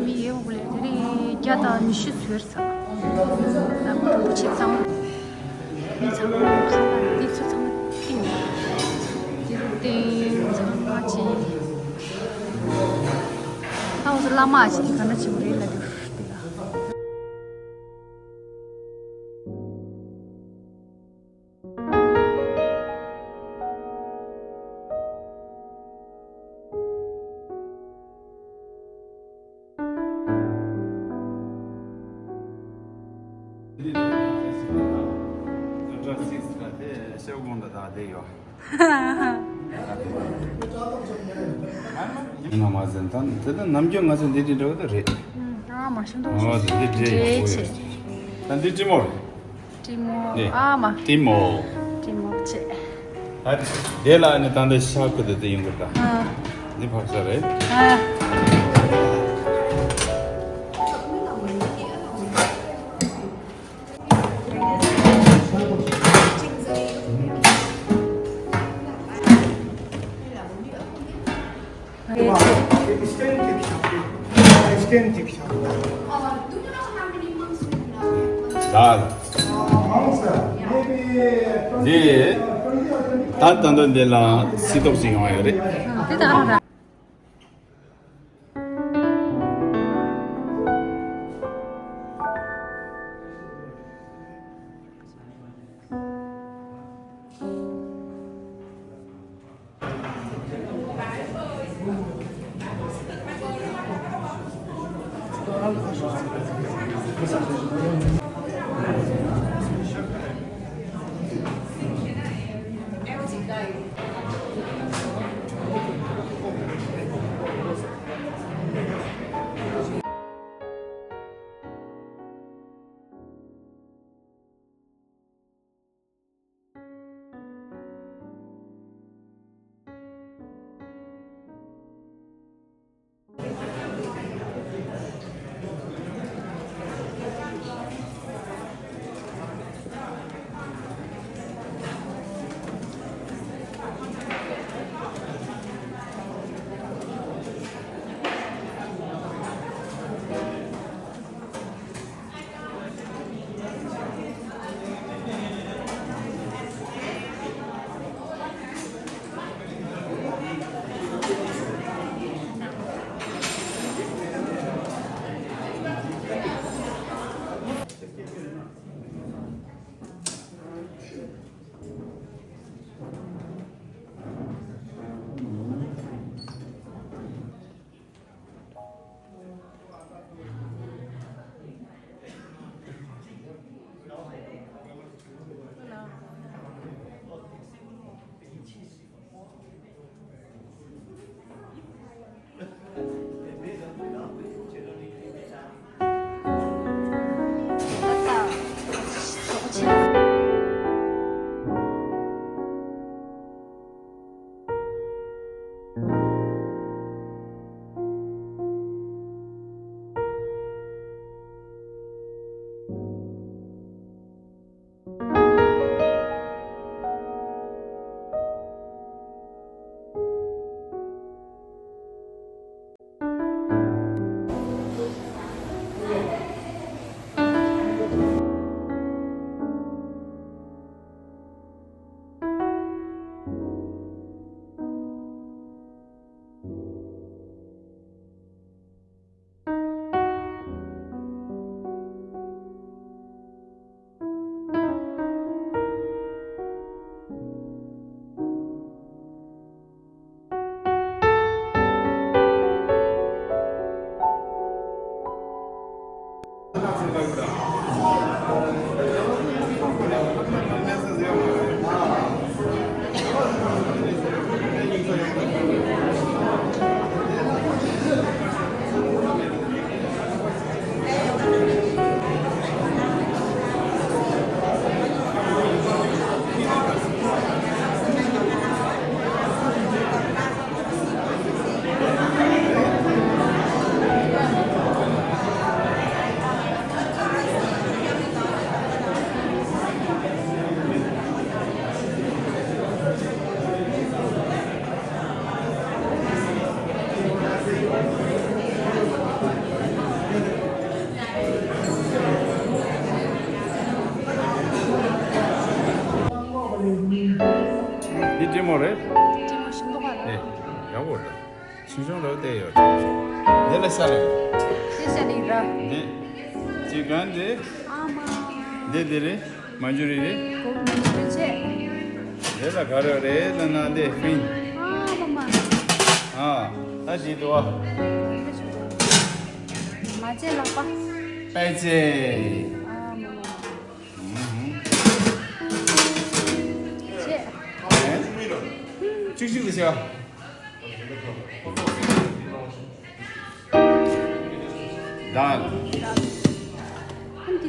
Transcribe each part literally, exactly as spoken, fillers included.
མི་ཡོད་པ་ལས་དེ་རིང་བརྒྱ་དང་ཉི་ཤུ་ཟུར་ཚང་། ལམ་རིན་པོ་ཆེ་ཚང་མ། མི་ཚང་མ་ཁ་ལག་འདི་ཚོ་ཚང་མ་བཏིང་། དེ་རུ་བཏིང་ཚང་མ་ཅི། ད་འོ་ཚོ་བླ་མ་ཅི་དེ་ག་འདྲ་བྱེད་པ་རེད་ལ་དེ་རུ་དེ་ལ། ཡིན་ན་མ་ཟིན་དང་དེ་དང་ནམ་རྒྱུན་ང་ཚོ་འདི་འདྲ་འདྲ་བོ་དེ་རེད། ཨ་མ་ཤིང་ཏོག་ཨོ་དེ་འདི་འདྲ་ཡོང་གི་ཡོད་རེད། ད་འདི་ཀྲི་མོ་རེད། ཀྲི་མོ། ཨ་མ། ཀྲི་མོ། ཀྲི་མོ་བྱས། ཨ་དེ་ལ་ནི་ད་ལྟ་ཤ་ཁུ་དེ་དེ་ཡོང་གི་ད། ཨ། འདི་ཕག་ཤ་རེད། ཨ། འདི་ད་ད་ལྟ་འདི་ལ་སི་ཏོག་ཅིག་ཡོང་ཡོད་རེད། དེ་ད་རང་རང་། ལོ་བོར་ད། ཆུང་ཆུང་ལོ་བལྟས་ཡོད། འདི་ལ་ས་རེད། ཤེས་བྱ་ལི་ར། འདི། ཅི་གང་འདི། ཨ་མ། འདི་འདི་རེད། མ་འཇུ་རི་རེད། གོ་མ་འཇུ་ཆེ། འདི་ལ་ག་རེ་རེད་ལ་ན་འདི་ཧྥིན། ཨ་མ་མ། ཨ། ད་ཅི་འདུག་བ། མ་བྱེད་ལག་པ། པད་ཚེ། ཨ་མ་མ། ཨུ་ཧུ། ཆེ། ཨེ། གཅིག་གཅིག་ཏུ་བྱ། དཱལ།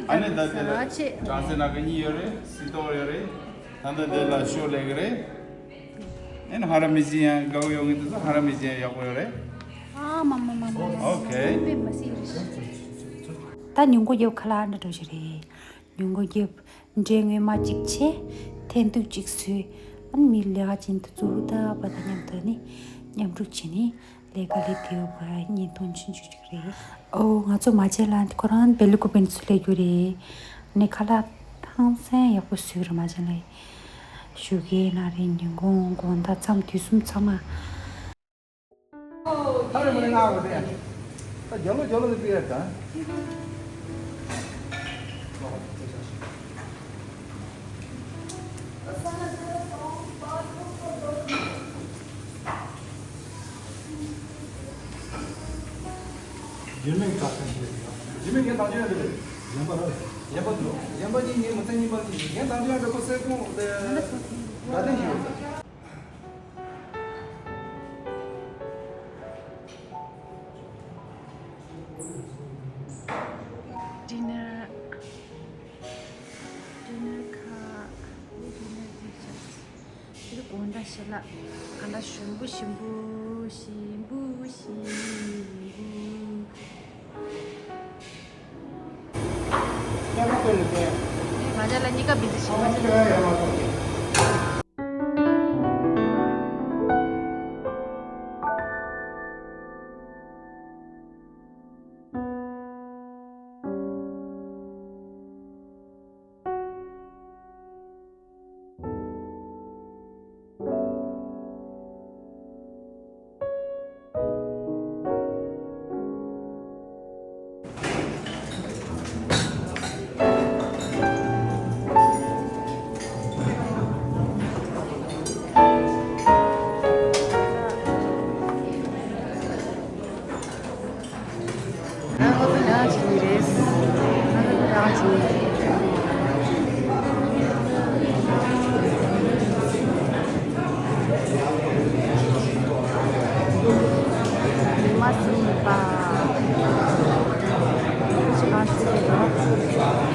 ཨ་ནི་ད་དེ་ལ་ཀྲང་སེ་ན་ག་གཉིས་ཡོད་རེད། སི་ཏོག་ཡོད་རེད། ད་ལྟ་དེ་ལ་ཤོ་ལེགས་རེད། ཨེ་ནི་ཧ་ར་མི་ཅི་ཡང་དགའ་བོ་ཡོང་གི་འདུག་ས། ཧ་ར་མི་ཅི་ཡང་ཡག་པོ་ཡོད་རེད། ཨ་མ་མ་མ་མ་མ། ཨོ་ཁེ། སེམས་པས་མ་སྲིད་རེད། ད་ཉིན་གུང་རྒྱབ་ཁ་ལག་འདྲ་འགྲོ་ཞིག་རེད། ཉིན་གུང་རྒྱབ། འབྲས་ངོས་མ་གཅིག་བྱས། འཐེན་ཐུག་གཅིག་བཟོས། ཨ་ནི་མི་ལས་ཀ་ཅན་དུ་བཙུགས་ད་པ་དང་མཉམ་དུ་ནི་མཉམ་རུབ་བྱས་ནི་ལས་ཀ་ལས་དེའུ་བ་བརྙན་ཐུང་ཆུང་ཆུང་ཅིག་རེད། ཨོ་ང་ཚོ་མ་བྱས་ལ་ཁོ་རང་བེ་ལི་ཀུ་པེན་ཚུ་ལས་རྒྱུ་རེད། ནི་ཁ་ལག་ཐང་སན་ཡག་པོ་བཟོས་ར་མ་བྱས་ལ། ཞུ་གེ་ན་རེ་ཉིན་གུང་དགོང་དག་མཚམས་དུས་གསུམ་ཚང་མ། ཨ་རེ་མ་ནི་ང་འོ་དེ། ད་རྒྱ་ལོ་རྒྱ་ལོ་ནི་པི་ཡར་དང་། རྒྱུ་མིན་ཁ་ཁ་ཞིག་རེད་ཡ། རྒྱུ་མིན་ངས་དང་ཅི་ཡང་རེད། གཞན་པ་རེད། གཞན་པ་འདུག་གཞན་པ་གཉིས་ངས་མི་ཚེ་གཉིས་པ་གཉིས་ངས་དང་ཅི་ཡང་རེད་ཁོ་སེ་ཁོང་དེ་དགའ་ལྡན་ཞིག་ཡོད་ས། Dinner. Dinner ཁ། Dinner pictures. དེ་དགོང་དག་ཞལ་ལག་ག་འདྲ་ཞིམ་པོ་ཞིམ་པོ་ཞིམ་པོ་ཞིམ་པོ། ང་ཅག་ལ་གཉིས་ཀ་བི་ཛི་ཞིག་མ་བྱེད། ང་ཚོ་ལས་ཀ་བྱེད་ཀྱི་རེད། ང་ཚོ་ལས་ཀ་བྱེད་ཀྱི་རེད། ཉི་མ་ཟིན་པ། ཅི་གང་ཞིག་རེད།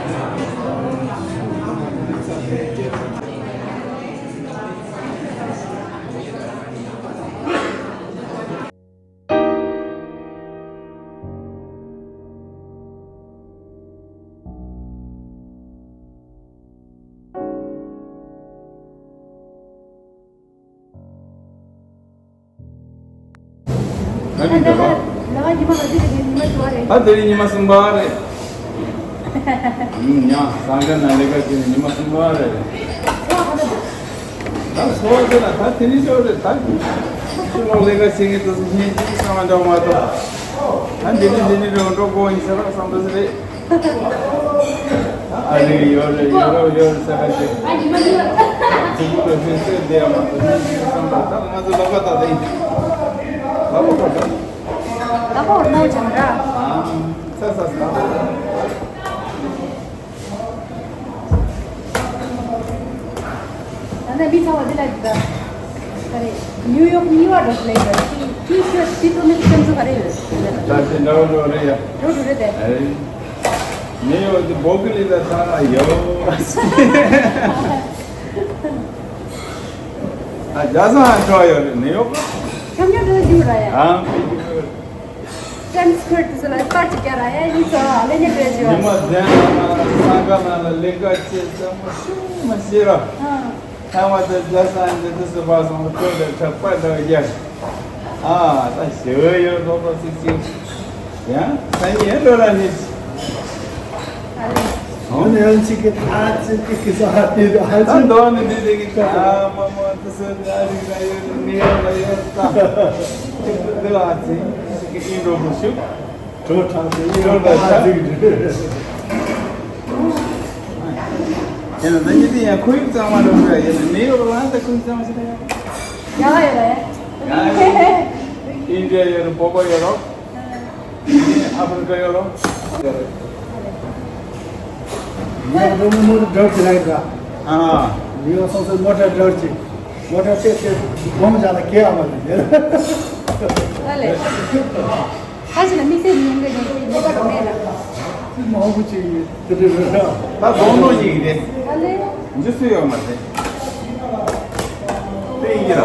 ད་ནི་འདྲ་བ། ད་དེ་རིང་ཉི་མ་གསུམ་པ་རེད། ཡིན་ཡང་སང་ག་ན་ལས་ཀ་བྱས་ནས་ཉི་མ་གསུམ་པ་རེད། ད་འཚོ་བ་དེ་ལ་ད་དེ་ནི་ཤོར་རེད་ད། ཕྱི་ལོགས་ལས་ཀ་བྱེད་མཁན་དེ་ཚོ་བརྙན་ཅིག་བསམ་པ་འདྲ་བ་མ་གཏོགས། ད་འདི་ནི་འདི་ནི་རེད་འགྲོ་དགོས་ཡིན་ཟེར་བསམ་པ་ཟེར་རེད། ཨ་རི་ཡོད་རེད་ཡོ་རོབ་ཡོད་རེད་ས་ཁ་ཤས། ཕྲུ་གུ་ལ་ཤེས་ཚད་བསྡད་ཡ་མ་གཏོགས་ནི་བསམ་པ་ད་ང་ཚོ་ལོག་པ་ད་ད་ཡིན། ལོག་པ་ད་ད། ད་ཧོར་ནོ་ཅང་ར། ཨ། ས་ས་ས། ད་ནི་མི་ཚང་མ་འདི་ལ་འདུག་ག་རེ། ནིའུ་ཡོག་གཉིས་པ་འགྲོ་ལེ་ཡོད། ཅི་ཅི་ཤོད་ཅི་ཏོ་མི་སེམས་སུ་ག་རེ་ཡོད། ད་ཅི་འདྲ་བོ་འགྲོ་རེ་ཡ། འགྲོ་འགྲོ་རེ་དེ། ཨེ། ནིའུ་ཡོག་གི་བོ་གི་ལི་ད་ཐ་ཡོ། ཨ་རྒྱ་སང་འགྲོ་ཡོད་རེད་ནིའུ་ཡོག་ཁྱམས་ཉ་འགྲོ་ཞུ་ར་ཡ། ཨང་། ཀྲན་སི་ཕར་དུ་ལ་པར་ཅིག་རྒྱག་ར་ཡ་ཡིན་ས་ལེ་ཉེ་བེ་ཇོ། ཉི་མ་བདུན་ལ་ས་ག་ནང་ལ་ལས་ཀ་བྱེད་ཙམ་ཞུ་མ་ཤེས་ར། ཨ། ཐ་མ་དེ་རྒྱ་སང་འདི་དུ་སུ་བ་སོང་ཁོ་དེ་ཁྲག་པ་འདྲ་བ་རྒྱག་ཨ་ད་ཞེ་བའི་ཡོད་ལོ་ལོ་ཚིག་ཚིག་ཡང་ས་ཉེ་འགྲོ་ར་ནི། ཨ་ནི་ཡང་ཅིག་གི་ཐ་ཚིག་གི་ས་ཧ་དེ་ཧ་ད་ཅི་འདོ་ནི་འདི་དེ་གི་ཁ་ཨ་མ་མ་དུ་ ཨ་རི་ལ་ཡོད། ནིའུ་ཡོག་ལ་ཡོད། ད་འདི་ལ་ཨ་ཙི་ཨིན་འགྲོ་དགོས་ཤུགས། གྲོ་གྲང་དེ་ཨིན་འགྲོ་ད་ཨ་ཙི་གི་འདྲ། ཡིན་ན་ད་ཉིད་དེ་ཡང་ཁོར་ཡུག་གཙང་མ་འགྲོ་དགོས། ཡིན་ན་ནིའུ་ཡོག་ལ་ད་ཁོར་ཡུག་གཙང་མ་ཞིག་ད་ཡོད། ཡ་ཡོད་རེད། ཡ་ཡོད། ཨིན་ཌི་ཡ་ཡོད་རེད། བོད་པ་ཡོད་རེད། ཨ་ཕི་རི་ཀ་ཡོད་རེད། ངས་རང་མོ་ཊ་ཌ་ར་ཡིན་ལ། ཨ། ངས་སོ་སོའི་མོ་ཊ་ཌ་ར་ཅིག་མོ་ཊ་ཊེ་ཊེ་སྒོམ་བྱ་ལ་གས་ཨ་མ་ལ་ཉེ། ཨ་ལས། ཁ་ཅིག་ལ་དམིགས་བསལ་ཉེན་ཁ་ཉེན་ཁ་ཉེན་ཁ་འགྲོ་མེད་ལ། མང་པོ་ཅིག་དེ་འདྲ་རེད་ར། ད་སྒོམ་ནོ་ཅིག་རེད། ཨ་ལས། འཇུ་སུ་ཡོད་མ་རེད། དེ་ཡིན་གྱི་ར།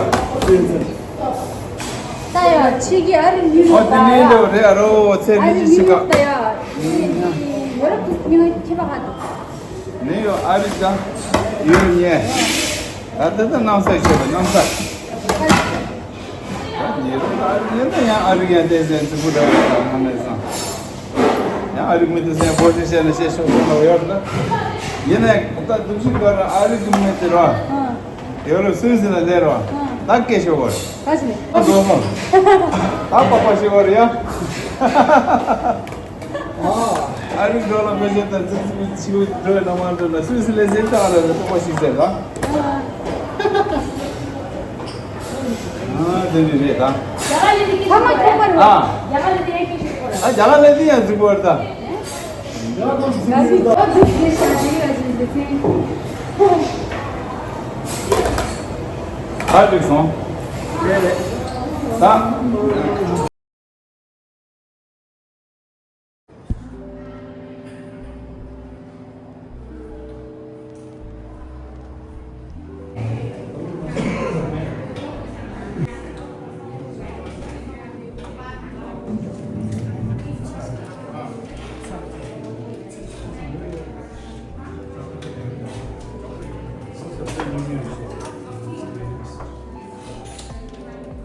ད་ཡ་ཕྱི་གི་ཨ་རི་ཉུལ་ཨོ་དེ་ནས་ད་ཡ། འདྲ་རེད་ཨ་རོ། ཚེ་ཨ་རི་རི་ཉི་ཉུལ་ཤི་ཀ་ད་ཡ། ཡོ་རོབ་ཏུ་ཉུལ་ཁྱི་པ་ཧ། ནི་ཡོ་ཨ་རི་ད་ཡོ་རོབ་ཉེ། ད་ད་ད་གནམ་ས་ཤོད་པ་གནམ་ས། ཉེ་རུ་ཨ་རི་ཉེ་ད་ཡང་ཨ་རི་ཡང་དེ་ཟེར་ཙི་གུ་ད་ང་མེད་སང་། ཡང་ཨ་རི་མི་དེ་ཟེར་བོ་ཞིག་བཤད་ན་བཤད་ཤོག་ཤོག་ལ་ཡོད་ད། ཡིན་ནའི་ད་དུས་ཚོད་ག་ར་ཨ་རི་གི་མི་དེ་ར། ཡོད་རེད། སུད་སི་ལ་སླེབས་རོགས། ད་སྐད་ཤོར་བ་རེད། ད་ཕག་པ་ཤོར་བ་རེད་ཡ། ཨ་རི་འགྲོ་ལ་མི་བྱེད་དང་ཙི་ཙི་ཕྱི་འགྲོ་ན་མ་འགྲོ་ན་སུད་སི་ལ་ཟེར་ད་ཨ་ར་རེད། ཏོག་པ་ཞིག་ཟེར་ལ། ཨ་དེ་འདྲ་རེད་ད། ཨ་རྒྱ་གར་ལ་དེ་ཡང་འཛུགས་པ་རེད་ད། ད་འགྲིག་སོང་། ད།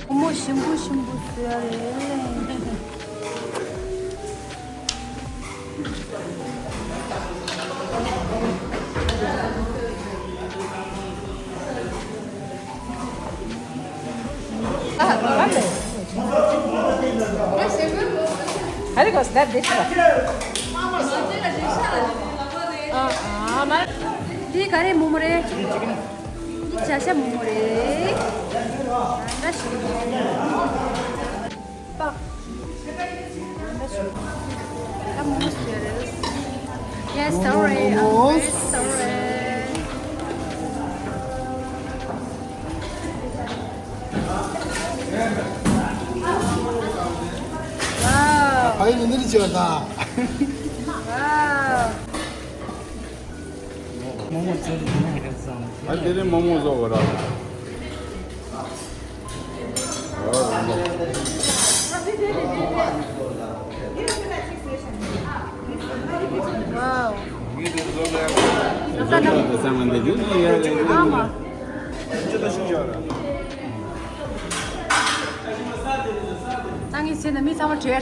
བུ་མོ་ཞིམ་པོ་ཞིམ་པོ་བཟོས་ཡ་རེད། ཨ་ལེ། ཨ་ལེ་གོ་སྟབས་བདེ་ཤག་ཨ་ཨ་མ། འདི་ག་རེ་མོག་མོག་རེད། འདི་བྱ་ཤ་མོག་མོག་རེད། ད་ཞིག་པགས། ད་མོག་མོག་ཟེར་རེད། Yes, sorry. I'm very sorry. Wow. ཕ་ཡུལ་ནི་འདིར་བྱོས་དང་། Wow. ཨ་དེ་རིང་མོག་མོག་བཟོ་བ་ར། Wow. ཨ་མ། ད་ངས་བྱས་ན་མི་ཚང་མ་བྲོས་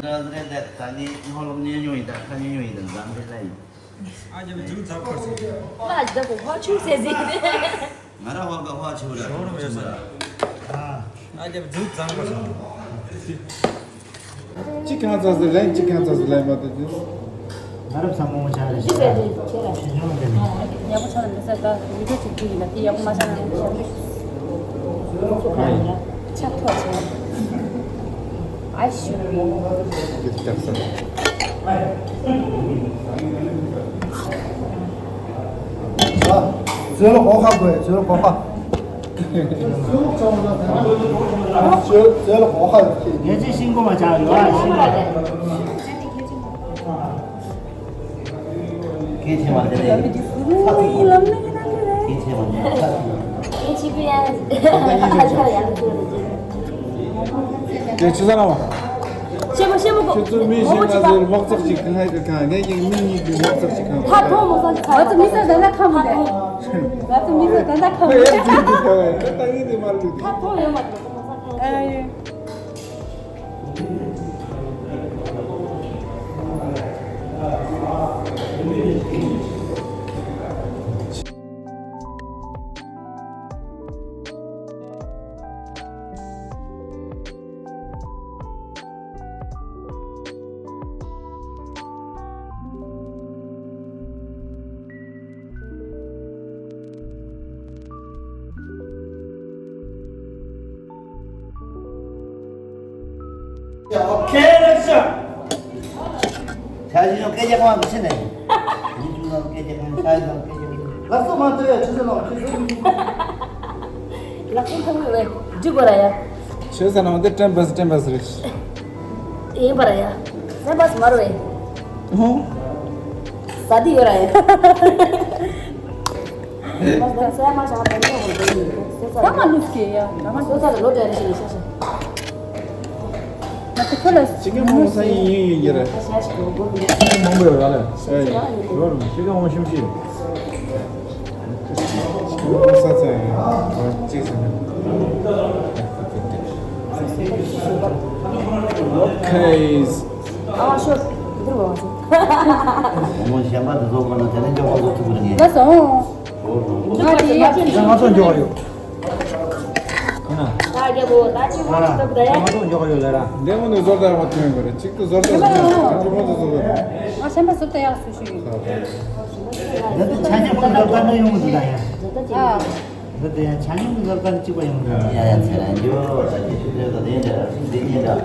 ཡ་རེད། ད་ད་ནི་ཧོ་ལོ་ཉེ་ཉུང་ཡིན་ད་ཁ་ཉེ་ཉུང་ཡིན་ད་འཛམ་བུ་གླིང་ཡིན། ཨ་རྒྱབ་རྫུ་ཚ་པར་སོང་། ང་རྒྱབ་ཧོ་ཆུ་ཟེར་ཟེར། ང་ར་ཧོ་ག་ཧོ་ཆུ་ར་ཧོ་ཆུ་ར། ཨ་རྒྱབ་རྫུ་ཚ་པར་སོང་། གཅིག་གང་ཚ་ཟེར་ལན་གཅིག་གང་ཚ་ཟེར་ལན་མ་དེ་དུས། ང་རབ་ཚ་མོ་མོ་ཆགས་རེད་ཤི་བས་དེ་ཁྱེད་ར་ཤི་ཉོ་མ་དེ་ནི། ཡག་པོ་ཆགས་ལ་མི་ཟེར་ད་བི་ཌིའོ་ཅིག་བྲིས་ཡིན་ལ་དེ་ཡག་པོ་མ་ཆགས་ན་ཆགས་ཐོག་ཆེ། ཨ་ཤུ་བི། ཟོས་ལ་གོ་ཁ་དགོས་ཟོས་ལ་གོ་ཁ། ཟོས་ལ་གོ་ཁ། ངས་ཅི་ཤིང་སྒོ་མ་ཆགས་ཡོད་ཨ་ཤིང་སྒོ། སྐད་ཆེ་བ་དེ་རེད། སྐད་ཆེ་བ་དེ་རེད། སྐད་ཆེ་བ་ཡང་། སྐད་ཆེ་ས་ལ་བ། ཤེས་པོ་ཤེས་པོ་གོ། ཁྱོད་ཚོ་མི་ཤེས་ན་ཟེར་སྦག་ཚག་ཅིག་ཁ་ཁ་ཁ་ངས་ཀྱང་མི་གཉིས་ཀྱི་སྦག་ཚག་ཅིག་ཁ་ཁ། ཁ་ཐོང་མོ་ས་ཁ། ང་ཚོ་མི་ས་ད་ལྟ་ཁ་མོ་རེད། ང་ཚོ་མི་ས་ད་ལྟ་ཁ་མོ་རེད། ཁ་ཐོང་ཡོད་མ་རེད། ཨ་ཡོད། ཨོ་ཁེ་རེད་ཤག་ཆ་ཞིག་ཡོང་སྐད་ཆ་གང་མི་ཤེས་ནས། ཡིན་ཆུང་ལ་སྐད་ཆ་གང་ཆ་ཞིག་ལ་སྐད་ཆ་གང་། ལགས་སོ་མ་ལྟོས་ཡ་ཆུ་ཚོད་ལོག་ཆུ་ཚོད། ལགས་སོ་ཐང་བའི་འགྲིག་གོ་ར་ཡ། ཆོས་ཟེར་ན་འདི་ཀྲེན་བས་ཀྲེན་བས་རེད། ཡིན་པ་ར་ཡ། ཀྲེན་བས་མ་རུ་བས། ཧོ། ས་འདི་ཡོད་ར་ཡ། ད་མ་ལུས་ཀྱི་ཡ། ད་མ་ལུས་ཀྱི་ཡ། ང་ཚོ་ཁོ་ལ་ཅི་ག་མང་ས་ཡིན་ཡིན་ཡིན་རེད། མང་པོ་ཡོད་ར་ལ། ཡོད་ར་ཅི་ག་མང་ཤིམ་ཤི། ས་ཚ་ཡིན། ཅི་ཟེར་ན། ཨ་ཤོ། འདིར་བ། མོ་གཞན་པ་དེ་ཚོ་གོ་ན་དེ་ནས་འཇོག་པ་ཚོ་ཐུག་གི་རེད། ང་སོང་། ང་དེ་ཡ་ཅི་ང་ཚོ་འཇོག་ཡོད། ང་ཚོ་འཇོག་ཡོད་ལ་ར། འདི་མོ་ནས་བཟོ་ལྟ་ཡག་པོ་ཐོན་ཡོད་རེད། གཅིག་ཏུ་བཟོ་ལྟ་ཡག་པོ་ཐོན་ཡོད་རེད། ང་སེམས་པ་བཟོ་ལྟ་ཡག་སུ་ཞིག་ཡོད། ང་ཚོ་ཆ་ཆ་ཁོ་ན་བཟོ་ལྟ་ན་ཡོང་གི་འདུག་ད་ཡ། ཨ། འདི་དེ་ཡང་ཆ་སྙོམས་ཀྱི་བཟོ་ལྟ་ནི་གཅིག་པ་ཡོང་གི་རེད། ཡ་ཡ་ཚེ་རང་རྒྱུ་ད་ཅི་ཞུ་འདོད་ད་དེ་འདྲ་དེ་ཉིད་འདྲ།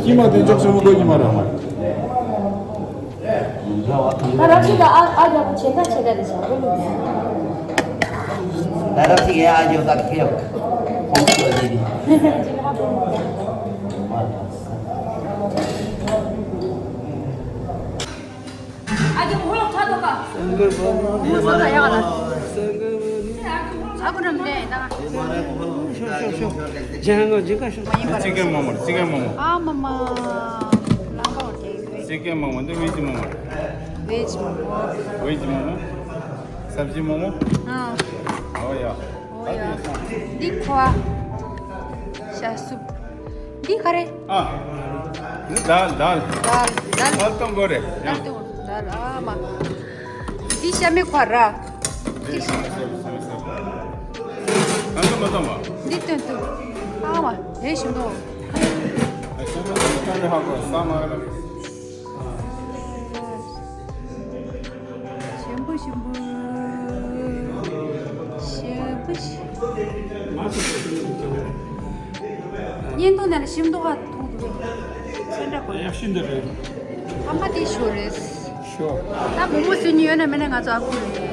ཁྱི་མ་དེ་འཇོག་ཆེན་པོ་དགོས་ཀྱི་མ་རེད། ད་རབ་ཅིག་ལ་ཨ་ཨ་རྒྱག་པོ་ཆེ་ད་ཆེ་ད་རེད་ཤག་ཨོ་ལུ། ད་རབ་ཅིག་ཡ་ཨ་རྒྱག་ད་ཁེ་ཡོད། ཁོང་ཚོ་ལ་ལས་ནི། ཨ་རྒྱག་པོ་ཧོ་ལོག་ཐ་དོ་ཀ། ཧོ་ལོག་ཐ་དོ་ཡ་ག་ལ། ཨ་ཁུ་རམ་ལས་ད། ཅི་ཀེ་མོ་མོ། ཅི་ཀེ་མོ་མོ། ཨ་མ་མ། ལམ་པ་འོ་དེ། ཅི་ཀེ་མོ་མོ། འདི་ཝེ་ཇི་མོ་མོ། ཝེ་ཇི་མོ་མོ། ཝེ་ཇི་མོ་མོ། སབ་ཇི་མོ་མོ། ཨ། ཨོ་ཡ། ཨོ་ཡ། འདི་ཁོ། ཤ་སུབ། འདི་ག་རེ། ཨ། འདི་དཱལ་དཱལ། དཱལ་དཱལ། དཱལ་གཏོང་དགོས་རེད། དཱལ་གཏོང་དཱལ་ཨ་མ། འདི་ཤ་མེད་ཁོ་ར། འདི་ཤ་མེད་ཁོ་ར། གང་གི་མི་གཏོང་བ། འདི་སྟོན་ཐུབ། ཨ་མ་དེ་ཞིམ་པོ། ཨ་ཤ་མེད་ཁོ་ར་ཧ་གོ་ས་མ་ར། ཞིམ་པོ་ཞིམ་པོ། ཞིམ་པོ་ཞིམ། བརྙན་ཐུང་ནང་ལ་ཞིམ་མདོག་ཁ་མཐོང་འདུག་པས། ཚོན་ཁྲ་གོ་ཡག་ཤིན་ཏུ་རེད། ཨ་མ་དེ་ཞོ་རེད། ཞོ། ད་མོག་མོག་བཟོ་མྱོང་ཡོད་ན་མེད་ན་ང་ཚོ་ཨ་ཁུ་རེད།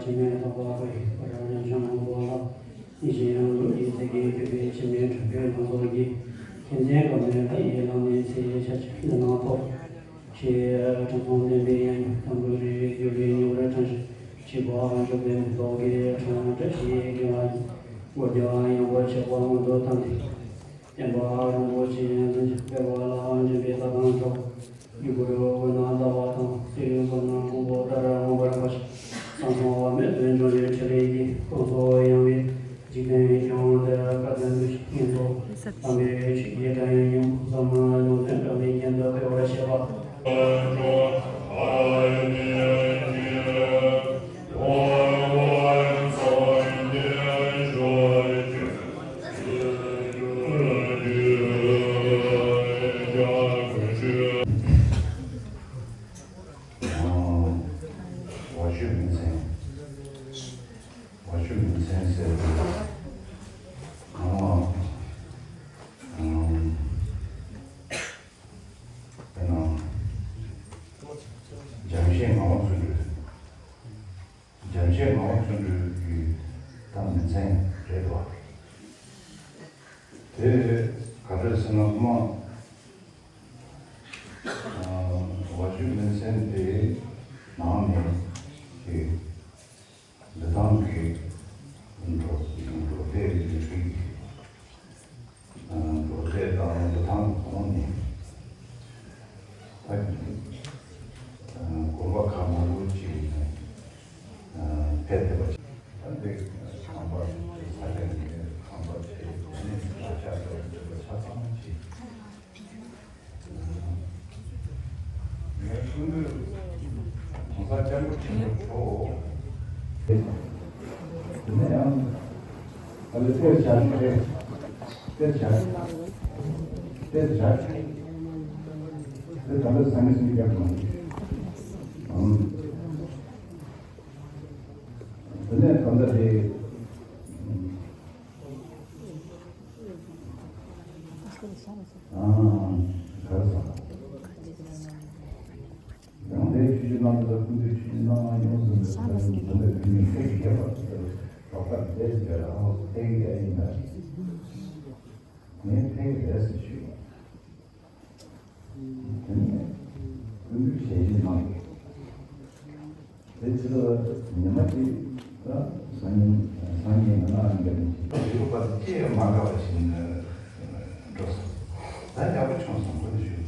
འཆི་མེད་ཐོབ་པ་ཁོ་ཡི་བར་ཉམས་བྱུང་མང་པོ་ལ། ཡིད་བཞིན་རང་གཟུགས་ཀྱི་ཚིག་གིས་བསྐྱོད་པའི་འཆི་མེད་དྲུག་པའི་ལྷུན་ཚོགས་ཀྱི། མཁྱེན་བརྩེ་སྐར་མའི་ཕ་ཡི་ལམ་ནས་ཚེ་ཡི་ཆར་ཆུ་འདི་ནང་ཕོབ། ཆེས་དྲང་སྲོང་བསྟན་པའི་ཡང་སྙིང་དམ་པའི་རིགས་རྒྱུད་ལས་མྱུར་བར་དྲན་ཞིང་། ཆེས་པ་འཇུག་པའི་མེ་ཏོག་གི་ཕྲེང་བ་བཀྲ་ཤིས་དགེ་ལ། སྒོ་རྒྱ་ཡངས་པོ་ཆགས་པ་མངོན་དུ་བསྟན་ཏེ། བསྟན་པ་རིན་པོ་ཆེ་འཛིན་ཅིང་སྤེལ་བ་ལ་འཇུག་པའི་རྩ་དང་གྲོགས། ཡུལ་དགུ་རུ་དགོན་ན་ཟླ་བ་དང་། གསེར་ཡུལ་དགོན་ན་ཕུང་པོ་ལྟར་མངོན་པར་དགའ་ཞིང་། བསམ་བཟང་བ་མེད་དུ་འབྱུང་བའི་ཕྲིན་ལས་ཀྱིས། ཀུན་སློང་ཡངས་པའི་འཇིག་རྟེན་སྐྱོང་བརྡལ་དཀའ་ལས་འདུ་ཤེས་ངན་སོང་དམ་པའི་ཆོས་ཀྱི་དགྲ་ཡིན་ཡུམ་བཟང་མ་ལུང་བསྟན་དགྲ་མེད་རྒྱན་དུ་སྤེལ་བར་བྱེད་པ། ཝ་ཤུ་མིང་སྲན། ཝ་ཤུ་མིང་སྲན་ཟེར་དུས། ཨང་། ཨང་། དེ་ནང་། འཇམ་ཤེས་ངག་དབང་བརྩོན་འགྲུས། འཇམ་ཤེས་ངག་དབང་བརྩོན་འགྲུས་ཀྱི་ད་མིང་སྲན་རེད་པ། དེ་ག་འདྲ་ཟེར་ན་ཁོ་མ། ཝ་ཤུ་མིང་སྲན་དེ་ནང་ནས་ཀྱི་འདི་དང་གི་འགྲོ་འགྲོ་དེ་རིགས་འགྲོ་དེ་དང་འདི་དང་གོང་ནས་ད་གི་དགོན་པ་ཁག་མང་པོ་ཅིག་ནས་ཕེབས་ཐུབ་པ་ཅིག་ད་འདི་ཁང་པ་ས་ཆ་ནས་ཁང་པ་ཆེ་དེ་ནས་ས་ཆ་ལ་འགྲོ་ཆ་ཚང་ཅིག་ངས་ཀུན་འདུས་གོང་ས་སྐྱབས་མགོན་ཆེན་པོ་མཆོག་དེ་ནས་ཡང་ཨ་ལེ་གཏེར་བཞག་གི་རེད། གཏེར་བཞག་གཏེར་བཞག་དེ་ད་ལྟ་སང་ཉིན་སང་ཉིན་རྒྱབ་མ་འདུག་ཨང་། དེ་ནས་ད་ལྟ་དེ། ཨང་། ག་རེ་ཟེར། ཡང་དེ་ཆུ་ཆུ་གནང་དུ་ལ་ཀུན་ཏུ་ཆུ་ཆུ་གནང་མ་ཡོང་ཟིན་པའི་ས་ཡོང་དུ་ལ་ཀུན་ནི་ཁྱེད་ཀྱི་ཁྱད་པར་དུ་ལ་གྲོགས་པ་དེ་ཟེར་ཨང་ཕེག་ཡ་ཡིན་ན། ངས་ཕེག་རེད་ཟེར་ཞུས། དེ་ནས་ཀུན་ཏུ་ཞལ་བཞེས་གནང་དུ། དེ་ཚོ་ཉི་མ་གཅིག་ལ་སང་ཉིན་སང་ཉིན་ང་ནང་འདྲ་མི་ཤེས། ཡོད་པ་དེ་ཅི་ཡང་མ་དགའ་བ་ཞིག་འགྲོ་སོང་། ད་ཡག་པོ་བྱུང་སོང་ཁོ་ནི་ཞུ།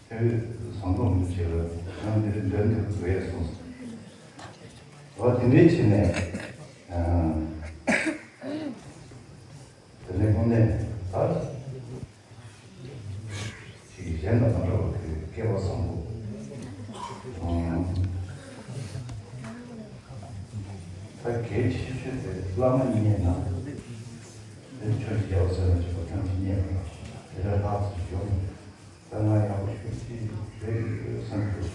དེ་བས་བཟང་པོ་མི་བྱེད་ལ་ང་འདིར་འདོན་དུ་བས་སོང་། འོ་དེ་འདྲའི་བྱས་ནས་དེ་ནས་དངོས་གནས་ད། ཅིག་གཞན་དང་མ་འདྲ་བ་གི་སྐལ་བ་བཟང་པོ། ད་གལ་ཆེ་ཤོས་དེ་བླ་མ་རྙེད་ན། དེ་ཆོས་ཀྱི་རྒྱལ་བ་སྲས་དང་བཅས་པ་ཐམས་ཅད་རྙེད་པ་དེ་འདྲ་ལྷག་ཙམ་ཡོད་མ་རེད། ད་ང་ཡག་པོ་ཞུ་ཅིག་རེད་བསམ་གྱི་འདུག